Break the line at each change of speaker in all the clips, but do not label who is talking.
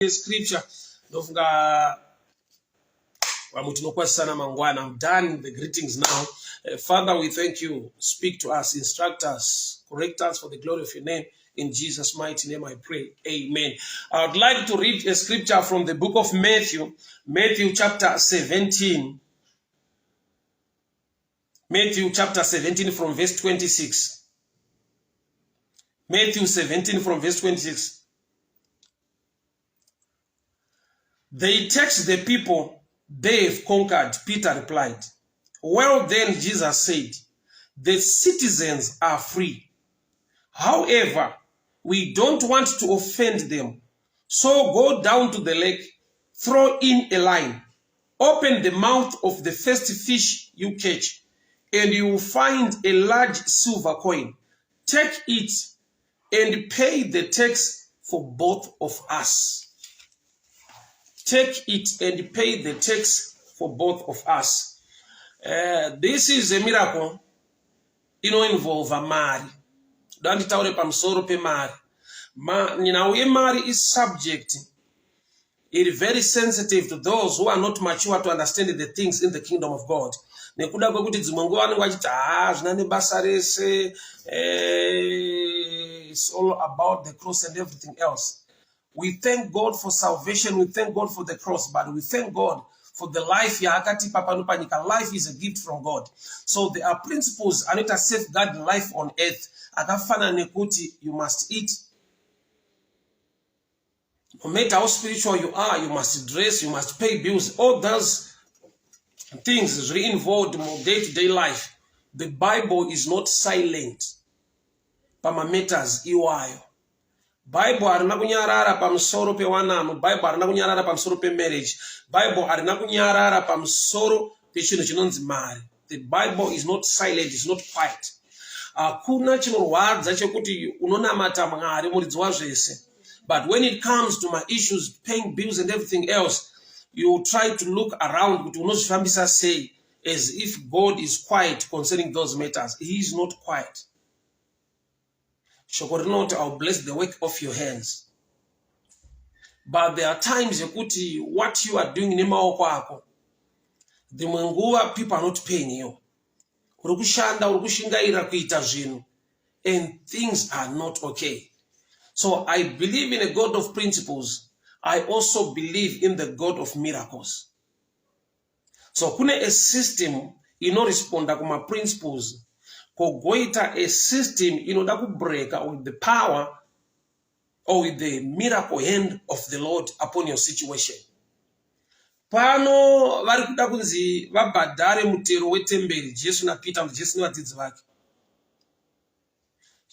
Scripture, ndofunga vamwe tinokwazisana mangwana. I'm done the greetings now. Father, we thank you. Speak to us, instruct us, correct us for the glory of your name. In Jesus' mighty name I pray, amen. I would like to read a scripture from the book of Matthew, Matthew chapter 17, Matthew chapter 17 from verse 26. Matthew 17 from verse 26. They tax the people they have conquered, Peter replied. Well then, Jesus said, the citizens are free. However, we don't want to offend them. So go down to the lake, throw in a line, open the mouth of the first fish you catch, and you will find a large silver coin. Take it and pay the tax for both of us. Take it and pay the tax for both of us. This is a miracle inoinvolva mari. Da nditaure pamusoro pemari. Nhau yemari is subject iri very sensitive to those who are not mature to understand the things in the kingdom of God, nekuda kwekuti dzimwe nguva vanenge vachiti, "Ha, zvina nebasa rese, it's all about the cross and everything else." We thank God for salvation, we thank God for the cross, but we thank God for the life yaakatipa pano panyika. Life is a gift from God, so there are principles anoita safeguard life on earth, akafanana nekuti you must eat. No matter how spiritual you are, you must dress, you must pay bills. All those things zviri involved mu day to day life. The Bible is not silent pamamatters iwayo. Bible harina kunyarara pamusoro pewanano. Bible harina kunyarara pamusoro pemarriage. Bible harina kunyarara pamusoro pechinhu chinonzi mari. The Bible is not silent, is not quiet. Hakuna chinorwadza chekuti unonamata Mwari muridzi wazvese, but when it comes to my issues, paying bills and everything else, you try to look around kuti unozvifambisa sei, as if God is quiet concerning those matters. He is not quiet. Shoko rinoti, "I will bless the work of your hands," but there are times yekuti what you are doing nemaoko ako, dzimwe nguva people are not paying you. Uri kushanda, uri kushingaira kuita zvinhu, and things are not okay. So I believe in a God of principles. I also believe in the God of miracles. So kune a system inoresponda kumaprinciples, kogoita a system inoda kubreka with the power or with the miracle hand of the Lord upon your situation. Pano vari kuda kunzi vabhadhare mutero wetemberi, Jesu naPeter, Jesu nevadzidzi vake.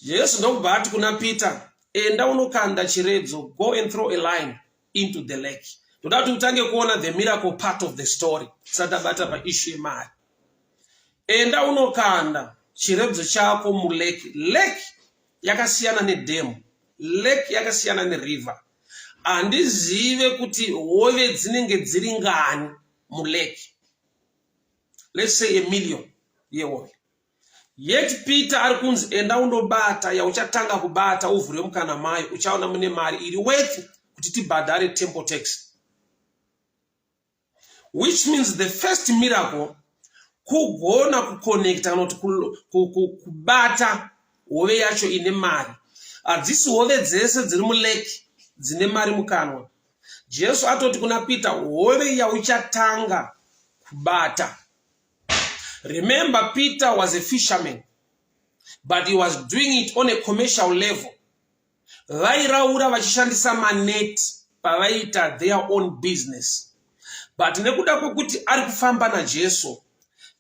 Jesu ndokubva ati kuna Peter, "Enda unokanda chiredzo. Go and throw a line into the lake." Ndoda kuti utange kuona the miracle part of the story tisati tabata paissue yemari. Enda unokanda chiredzo chako mulake. Lake yakasiyana nedhemu, lake yakasiyana neriver. Handizive kuti hove dzinenge dziri ngani mulake. Let's say a million yehove. Yet Peter ari kunzi, "Enda undobata yauchatanga kubata, uvhure mukana mayo, uchaona mune mari iri worth kuti tibhadhare temple tax," which means the first miracle kugona kuconnecta kana kuti kubata hove yacho ine mari. Hadzisi hove dzese dziri mulake dzine mari mukanwa. Jesu atoti kuna Peter, "Hove yauchatanga kubata." Remember, Peter was a fisherman, but he was doing it on a commercial level. Vairaura vachishandisa maneti pavaiita their own business, but nekuda kwekuti ari kufamba naJesu,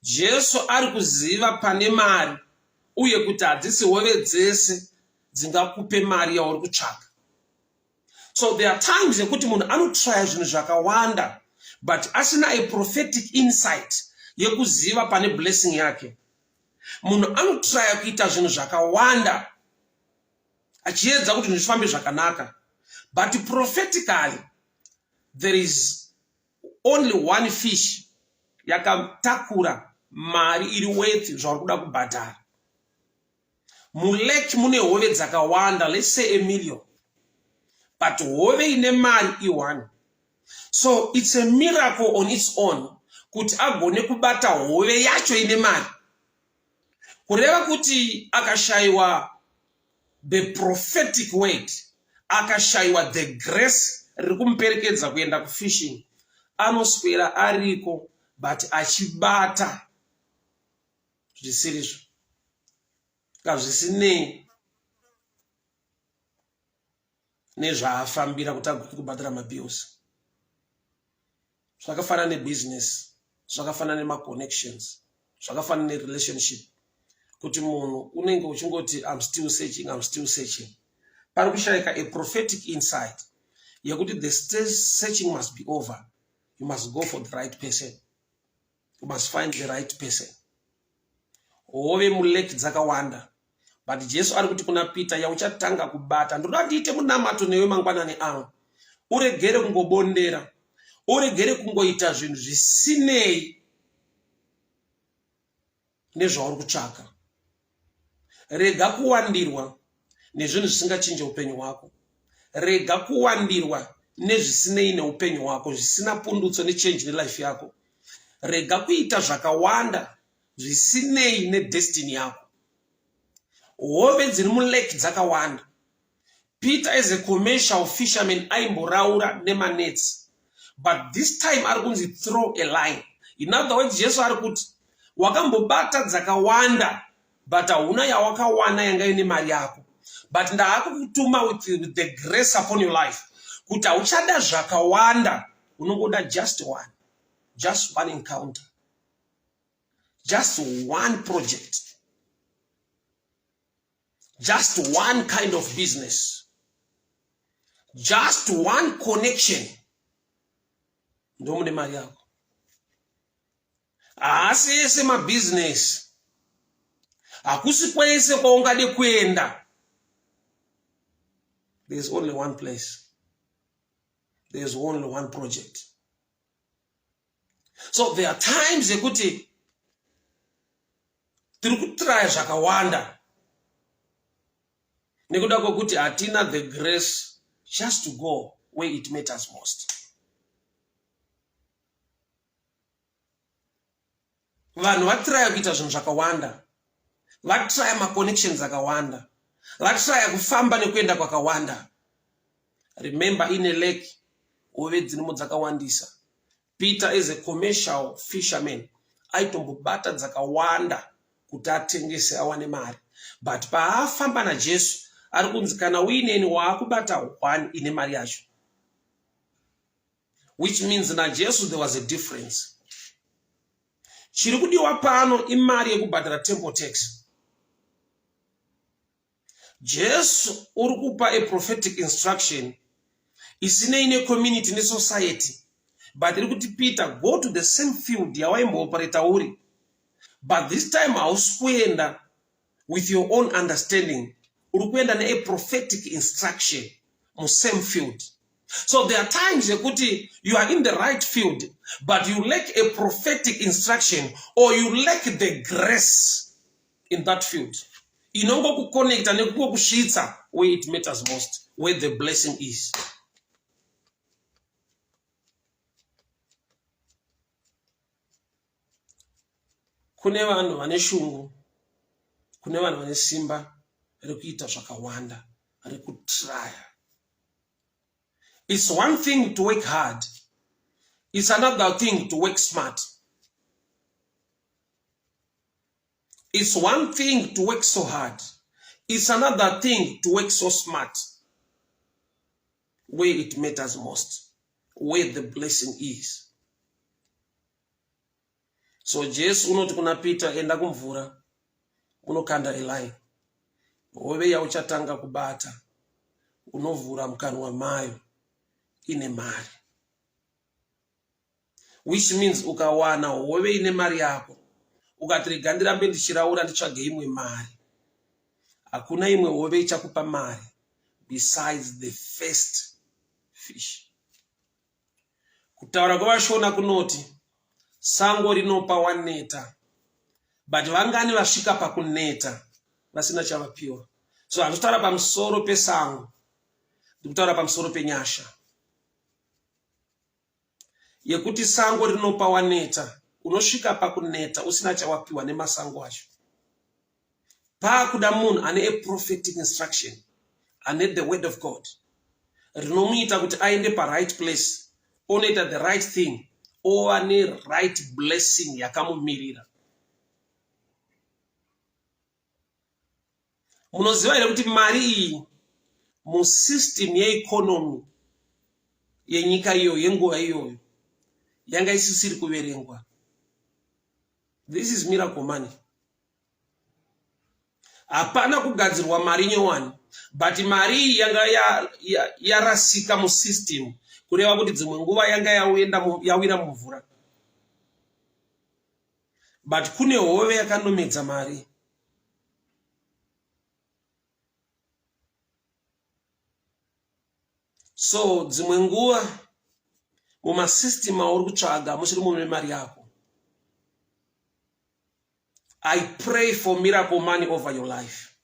Jesu ari kuziva pane mari uye kuti hadzisi hove dzese dzingakupe mari yauri kutsvaka. So there are times yekuti munhu anotraya zvinhu zvakawanda, but asina a prophetic insight yekuziva pane blessing yake. Munhu anotraya kuita zvinhu zvakawanda achiedza kuti zvinhu zvifambe zvakanaka, but prophetically there is only one fish yakatakura mari iri worth zvauri kuda kubhadhara. Mulake mune hove dzakawanda, let's say a million. But hove ine mari i-one. So it's a miracle on its own kuti agone kubata hove yacho ine mari. Kureva kuti akashayiwa the prophetic word, akashayiwa the grace riri kumuperekedza kuenda kufishing, anoswera ariko but achibata zvisirizvo kazvisinei nezvaafambira kuti agone kubhadhara mabills. Zvakafanana nebusiness, zvakafanana nemaconnections, zvakafanana nerelationship, kuti munhu unenge uchingoti I'm still searching, I'm still searching. Pari kushayika a prophetic insight yekuti the searching must be over. You must go for the right person, you must find the right person. Hove mulake dzakawanda, but Jesu ari kuti kuna Peter, yauchatanga kubata, ndoda ndiite munamato newe mangwanani ano, uregere kungobondera, uregere kungoita zvinhu zvisinei nezvauri kutsvaka. Rega kuwandirwa nezvinhu zvisingachinje upenyu hwako. Rega kuwandirwa nezvisinei neupenyu hwako, zvisina pundutso nechange nelife yako. Rega kuita zvakawanda zvisinei nedestiny yako. Hove dziri mulake dzakawanda. Peter as a commercial fisherman aimboraura nemanets, but this time ari kunzi throw a line. In other words, Jesu ari kuti wakambobata dzakawanda but hauna yawakawana yanga ine mari yako, but ndaakukutuma with the grace upon your life kuti hauchada zvakawanda, unongoda just one, just one encounter, just one project, just one kind of business, just one connection, ndomune mari yako. Haasi ese mabhizinesi, hakusi kwese kwaungade kuenda. There is only one place, there is only one project. So there are times yekuti tiri kutraya zvakawanda nekuda kwekuti hatina the grace just to go where it matters most. Vanhu vatraya kuita zvinhu zvakawanda, vatraya maconnections akawanda, vatraya kufamba nekuenda kwakawanda. Remember, in a lake hove dzirimo dzakawandisa. Peter as a commercial fisherman aitombobata dzakawanda kuti atengese awane mari, but paafamba naJesu ari kunzi kana uineni waakubata one ine mari yacho, which means naJesu there was a difference. Chiri kudiwa pano imari yekubhadhara temple tax. Jesu uri kupa a prophetic instruction isinei necommunity nesociety, but iri kuti Peter, go to the same field yawaimbooperata uri, but this time hausi kuenda with your own understanding, uri kuenda nea prophetic instruction musame field. So there are times yekuti you are in the right field but you lack a prophetic instruction or you lack the grace in that field inongokuconnecta nekungokusvitsa where it matters most, where the blessing is. Kune vanhu vane shungu, kune vanhu vane simba rekuita zvakawanda, rekutraya. It's one thing to work hard, it's another thing to work smart. It's one thing to work so hard, it's another thing to work so smart where it matters most, where the blessing is. So Jesu unoti kuna Peter, enda kumvura unokanda eline, hove yauchatanga kubata unovhura mukanwa mayo ine mari, which means ukawana hove ine mari yako ukati rega ndirambe ndichiraura nditsvage imwe mari, hakuna imwe hove ichakupa mari besides the first fish. Kutaura kwevashona kunoti sango rinopa waneta, but vangani vasvika pakuneta vasina chavapiwa. So handitaura pamusoro pesango. Ndikutaura pamusoro penyasha yekuti sango rinopa waneta, unosvika pakuneta usina chawapiwa nemasango acho. Paakuda munhu ane a prophetic instruction, ane the word of God rinomuita kuti aende paright place, onoita the right thing, ova neright blessing yakamumirira. Munoziva here kuti mari iyi musystem yeeconomy yenyika iyoyo yenguva iyoyo yanga isisiri kuverengwa? This is miracle money. Hapana kugadzirwa mari nyowani, but mari iyi yanga yarasika ya, ya musystem, kureva kuti dzimwe nguva yanga yawira mumvura, but kune hove yakanomedza mari. So dzimwe nguva mumasystem auri kutsvaga musiri mune mari yako. I pray for miracle money over your life.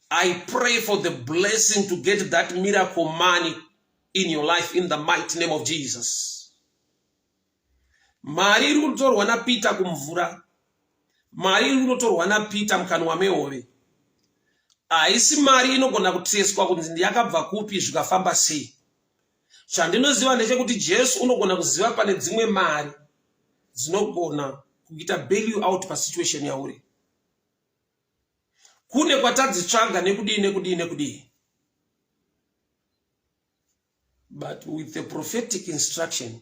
I pray for the blessing to get that miracle money in your life in the mighty name of Jesus. Mari iri kutorwa naPeter kumvura, mari iri kunotorwa naPeter mukanwa mehove, haisi mari inogona kuteswa kunzi yakabva kupi zvikafamba sei. Chandinoziva ndechekuti Jesu unogona kuziva pane dzimwe mari dzinogona kuita bail you out pasituation yauri. Kune kwatadzitsvaga nekudii nekudii nekudii, but with the prophetic instruction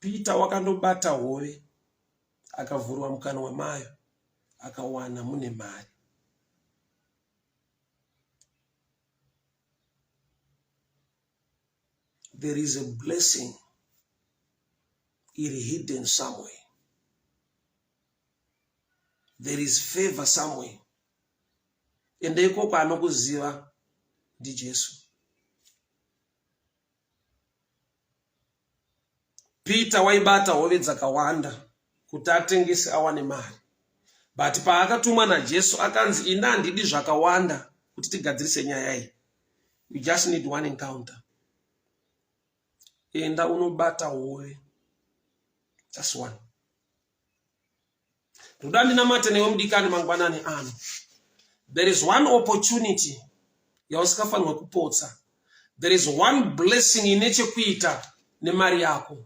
Peter wakandobata hove, akavhurwa mukanwa mayo, akawana mune mari. There is a blessing iri hidden somewhere. There is favor somewhere. Ende ikoko anokuziva ndiJesu. Peter waibata hove dzakawanda kuti atengese awane mari, but paakatumwa naJesu akanzi, ini handidi zvakawanda kuti tigadzirise nyaya iyi, we just need one encounter. Enda unobata hove, just one. Ndoda ndinamate newe mudikani mangwanani ano. There is one opportunity yausikafanirwa kupotsa. There is one blessing ine chekuita nemari yako.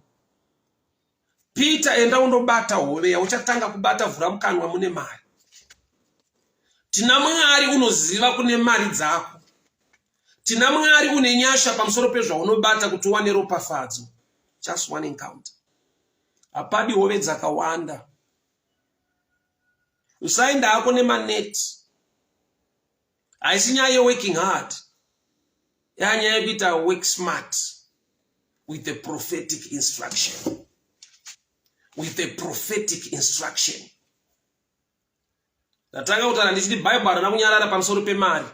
Peter, enda undobata hove yauchatanga kubata, vhura mukanwa mune mari. Tina Mwari unoziva kune mari dzako. Tina Mwari une nyasha pamusoro pezvaunobata kuti uwane ropafadzo. Just one encounter. Hapadi hove dzakawanda. Usaenda hako nemaneti. Haisi nyaya yeworking hard, yanyaya yekuita work smart with the prophetic instruction. With the prophetic instruction. Ndatanga kutaura ndichiti Bible harina kunyarara pamusoro pemari.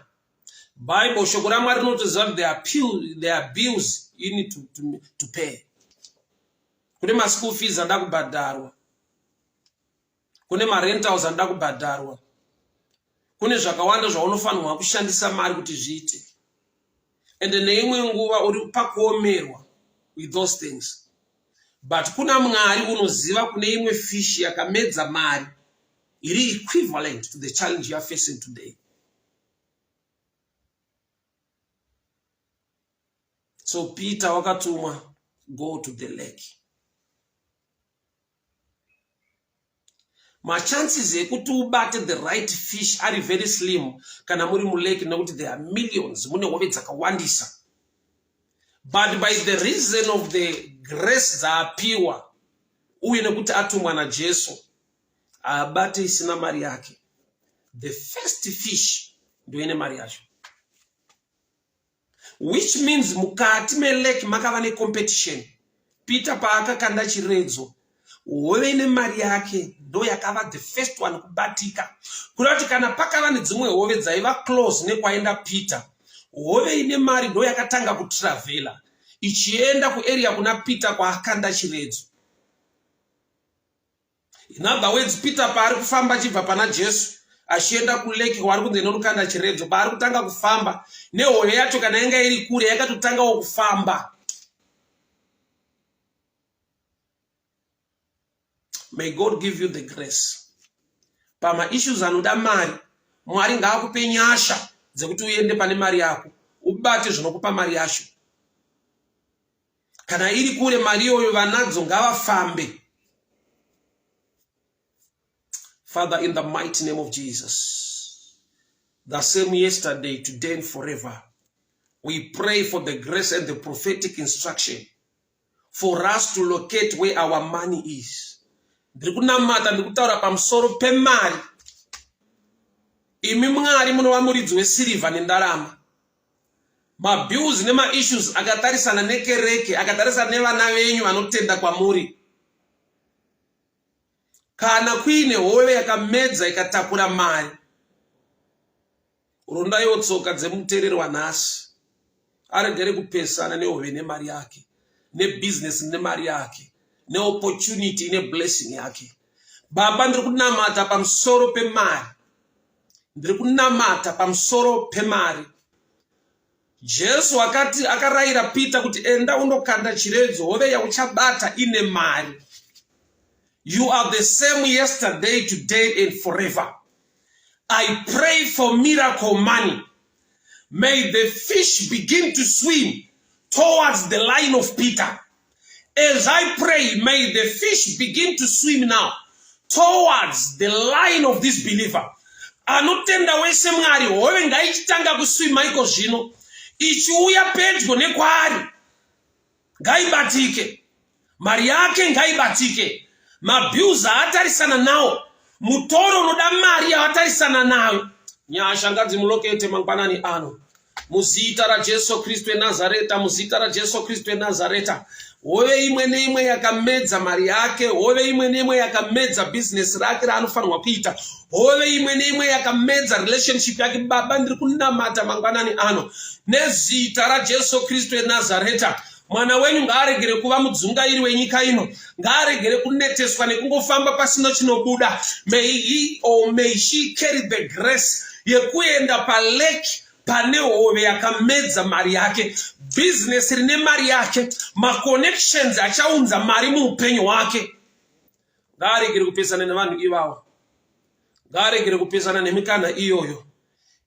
Bible, shoko raMwari rinotoziva kuti there are bills you need to pay. Kune maschool fees anoda kubhadharwa, kune marentals anoda kubhadharwa, kune zvakawanda zvaunofanirwa kushandisa mari kuti zviite. Ende neimwe nguva uri pakuomerwa with those things, but kuna Mwari unoziva kune imwe fish yakamedza mari iri equivalent to the challenge you are facing today. So Peter wakatumwa, go to the lake. Machances ekuti ubate the right fish ari very slim kana muri mulake, nekuti there are millions, mune hove dzakawandisa. But by the reason of the grace dzaapiwa uye nekuti atumwa naJesu, haabate isina mari yake. The first fish ndoine mari yacho, which means mukati melake makava necompetition. Peter paakakanda chiredzo, hove ine mari yake ndo yakava the first one kubatika. Kureva kuti kana pakava nedzimwe hove dzaiva close nekwaenda Peter, hove ine mari ndo yakatanga kutravhela ichienda kuarea kuna Peter kwaakanda chiredzo. In other words, Peter paari kufamba achibva pana Jesu achienda kulake kwaari kunzi inonokanda chiredzo. Paari kutanga kufamba nehove yacho, kana yanga iri kure, yakatotangawo kufamba. May God give you the grace. Pamaissues anoda mari, Mwari ngaakupe nyasha dzekuti uende pane mari yako, ubate zvinokupa mari yacho. Kana iri kure mari iyoyo, vanadzo ngavafambe. Father, in the mighty name of Jesus, the same yesterday, today and forever, we pray for the grace and the prophetic instruction for us to locate where our money is. Ndiri kunamata, ndiri kutaura pamusoro pemari. Imi Mwari munova muridzi wesirivha nendarama. Mabills nemaissues akatarisana nekereke, akatarisana nevana venyu vanotenda kwamuri. Kana kuine hove yakamedza ikatakura mari, rondaiwo tsoka dzemutereri wanhasi aregere kupesana nehove nemari yake, nebhizinesi nemari yake, neopportunity neblessing yake. Baba, ndiri kunamata pamusoro pemari. Ndiri kunamata pamusoro pemari. Jesu akati, akarayira Peter kuti enda undokanda chiredzo, hove yauchabata ine mari. You are the same yesterday, today and forever. I pray for miracle money. May the fish begin to swim towards the line of Peter. As I pray, may the fish begin to swim now towards the line of this believer. Anotenda wese Mwari, hove ngaichitanga kuswima iko zvino, ichiuya pedyo nekwaari. Ngaibatike. Mari yake ngaibatike. Mabills aatarisana nawo, mutoro unoda mari yaatarisana nayo. Nyasha ngadzimulokete mangwanani ano. Muzita raJesu Kristu eNazareta, muzita raJesu Kristu eNazareta. Hove imwe neimwe yakamedza mari yake, hove imwe neimwe yakamedza bhizinesi rake raanofanirwa kuita, hove imwe neimwe yakamedza relationship yake. Baba, ndiri kunamata mangwanani ano nezita raJesu Kristu eNazareta. Mwana wenyu ngaaregere kuva mudzungairi wenyika ino, ngaaregere kuneteswa nekungofamba pasina chinobuda. May he or may she carry the grace yekuenda palake pane hove yakamedza mari yake, bhizinesi rine mari yake, maconnections achaunza mari muupenyu hwake. Ngaaregere kupesana nevanhu ivavo, ngaaregere kupesana nemikana iyoyo.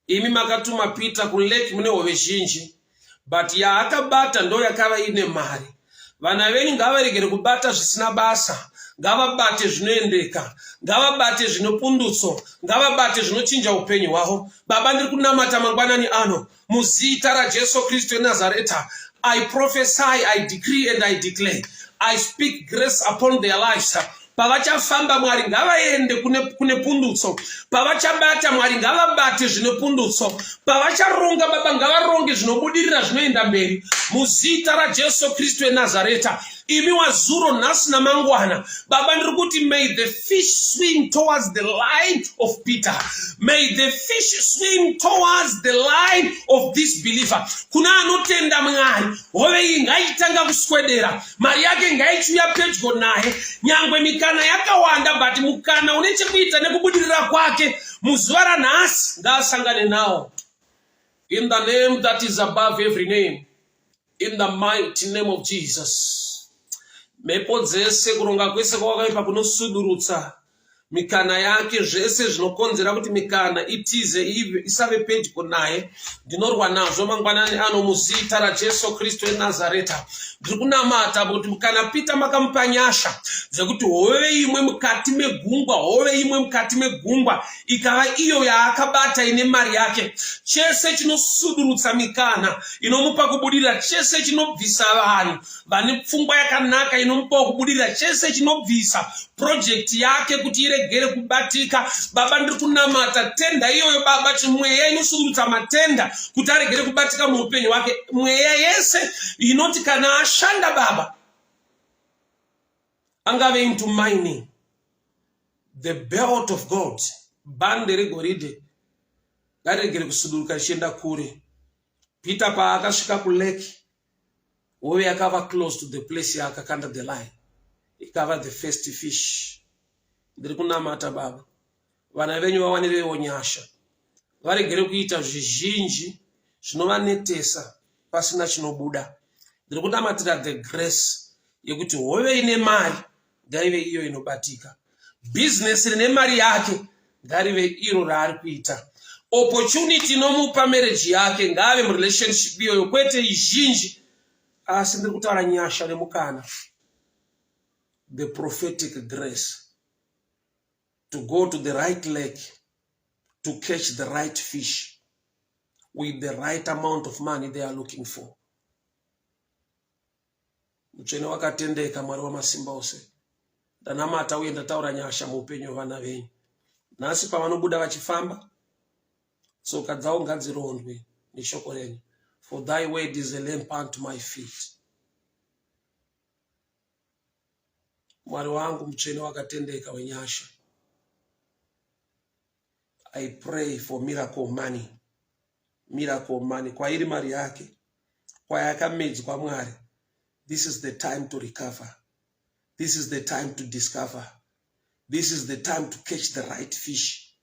Imi makatuma Peter kulake mune hove zhinji, but yaakabata ndo yakava ine mari. Vana venyu ngavaregere kubata zvisina basa, ngavabate zvinoendeka, ngavabate zvinopundutso, ngavabate zvinochinja upenyu hwavo. Baba, ndiri kunamata mangwanani ano muzita raJesu Kristu eNazareta. I prophesy, I decree and I declare, I speak grace upon their lives. Pavachafamba, Mwari, ngavaende kune pundutso. Pavachabata, Mwari, ngavabate zvine pundutso. Pavacharonga, Baba, ngavaronge zvinobudirira, zvinoenda mberi, muzita raJesu Kristu eNazareta. Imi wazuro, nhasi namangwana, Baba, ndiri kuti may the fish swim towards the line of Peter. May the fish swim towards the line of this believer. Kuna anotenda Mwari, hove iyi ngaichitanga kuswedera, mari yake ngaichiuya pedyo naye. Nyangwe mikana yakawanda, but mukana une chekuita nekubudirira kwake muzuva ranhasi ngaasangane nawo. In the name that is above every name, in the mighty name of Jesus. Mhepo dzese, kuronga kwese kwakaipa kunosudurutsa mikana yake, zvese zvinokonzera kuti mikana itize, isave pedyo naye, ndinorwa nazvo mangwanani ano muzita raJesu Kristu eNazareta. Ndiri kunamata kuti kana Peter makamupa nyasha dzekuti hove imwe mukati megungwa, hove imwe mukati megungwa ikava iyo yaakabata ine mari yake, chese chinosudurutsa mikana inomupa kubudirira, chese chinobvisa vanhu vane pfungwa yakanaka inomupawo kubudirira, chese chinobvisa project yake kuti iregere kubatika, Baba, ndiri kunamata tender iyoyo. Baba, chimweya inosudurutsa matender kuti aregere kubatika muupenyu hwake, mweya yese inoti kana ashanda, Baba, angave into mining, the belt of gold, bhande regoridhe ngariregere kusuduruka richienda kure. Peter paakasvika kulake, hove yakava close to the place yaakakanda the line, ikava the first fish. Ndiri kunamata, Baba. Vana venyu vawanireiwo nyasha. Varegere kuita zvizhinji zvinovanetesa pasina chinobuda. Ndiri kunamatira the grace yekuti hove ine mari ngaive iyo inobatika. Bhizinesi rine mari yake ngarive iro raari kuita. Opportunity inomupa marriage yake ngaave murelationship iyoyo kwete izhinji asi ndiri kutaura nyasha nemukana. The prophetic grace to go to the right lake to catch the right fish with the right amount of money they are looking for. Mutsvene wakatendeka, Mwari wamasimba ose, ndanamata uye ndataura nyasha muupenyu hwevana venyu. Nhasi pavanobuda vachifamba, tsoka dzavo ngadzirondwe neshoko renyu. For thy word is a lamp unto my feet. Mwari wangu mutsvene wakatendeka wenyasha. I pray for miracle money. Miracle money. Kwairi mari yake. Kwayakamedzwa Mwari. This is the time to recover. This is the time to discover. This is the time to catch the right fish.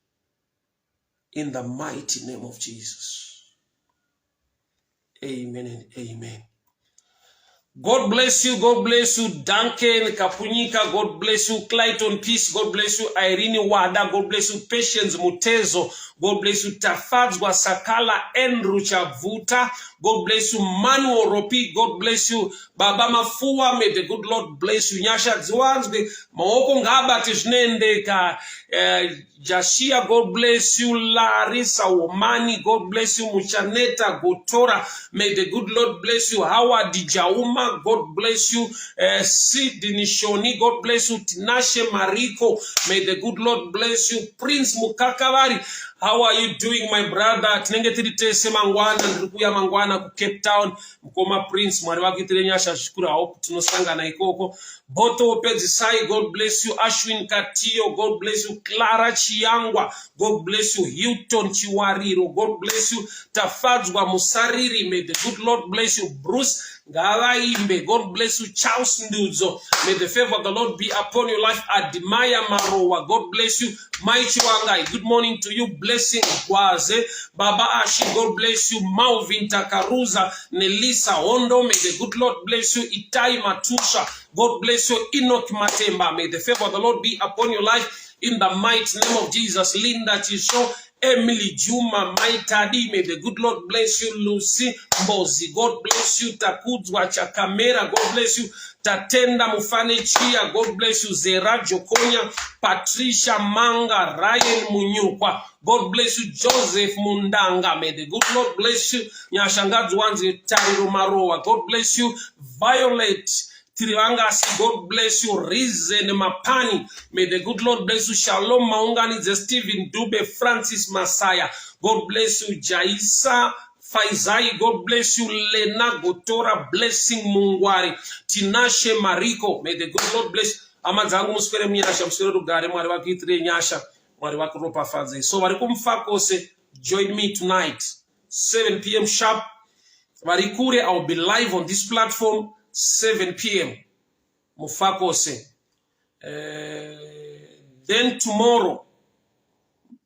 In the mighty name of Jesus. Amen and amen. God bless you. God bless you, Duncan Kapunyika. God bless you, Clayton Peace. God bless you, Irene Wada. God bless you, Patience Mutezo. God bless you, Tafadzwa Sakala, Andrew Chavuta. God bless you, Manuel Ropi. God bless you, Baba Mafua. May the good Lord bless you. Nyasha dziwanzwe maoko ngaabate zvinoendeka. Jashia, God bless you. Larissa Omani, God bless you. Muchaneta Gotora, may the good Lord bless you. Howard Jauma, God bless you. Sidney Shoni, God bless you. Tinashe Mariko, may the good Lord bless you. Prince Mukakavari, how are you doing, my brother? Tinenge tiri tese mangwana, ndiri kuuya mangwana kuCape Town. Mukoma Prince, Mwari vakuitire nyasha zvikuru. I hope tinosangana ikoko. Boto Pedzisai, God bless you. Ashwin Katiyo, God bless you. Clara Chiyangwa, God bless you. Hilton Chiwariro, God bless you. Tafadzwa Musariri, may the good Lord bless you. Bruce Ngavaimbe, God bless you. Charles Ndudzo, may the favor of the Lord be upon your life. Admire Marowa, God bless you. Mai Chiwangai, good morning to you. Blessing Gwaze, Baba Ashi, God bless you. Malvin Takaruza, Nelisa Hondo, may the good Lord bless you. Itai Matusha, God bless you. Enoch Matemba, may the favor of the Lord be upon your life. In the mighty name of Jesus, Linda Chisho, Emily Juma, Maitadi, may the good Lord bless you. Lucy Mbozi, God bless you. Takudzwa Chakamera, God bless you. Tatenda Mufane Chia, God bless you. Zera Jokonya, Patricia Manga, Ryan Munyukwa, God bless you. Joseph Mundanga, may the good Lord bless you. Nyasha ngadziwanze Tariro Marowa, God bless you. Violet Tirivangasi, God bless you. Reason Mapani, may the good Lord bless you. Shalom Maunganidze, Stephen Dube, Francis Masaya, God bless you. Jaisa Faizai, God bless you. Lena Gotora, Blessing Mungwari, Tinashe Mariko, may the good Lord bless. Hama dzangu muswere munyasha, muswere rugare, Mwari vakuitire nyasha, Mwari vakuropafadze. So vari kuMufakose, join me tonight, 7 p.m. sharp. Vari kure, I will be live on this platform 7 p.m. Mufakose. Then tomorrow,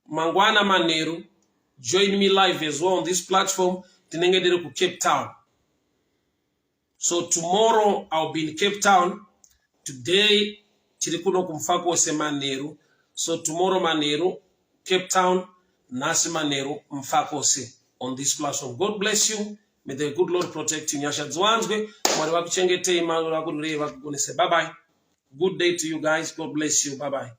mangwana manheru, join me live as well on this platform. Tinenge ndiri kuCape Town. So tomorrow I'll be in Cape Town. Today tiri kuno kuMufakose manheru. So tomorrow manheru Cape Town, nhasi manheru Mufakose on this platform. God bless you. May the good Lord protect you. Nyasha dziwanzwe, Mwari vakuchengetei, Mwari vakurwirei, vakugonese. Bye bye. Good day to you guys. God bless you. Bye bye.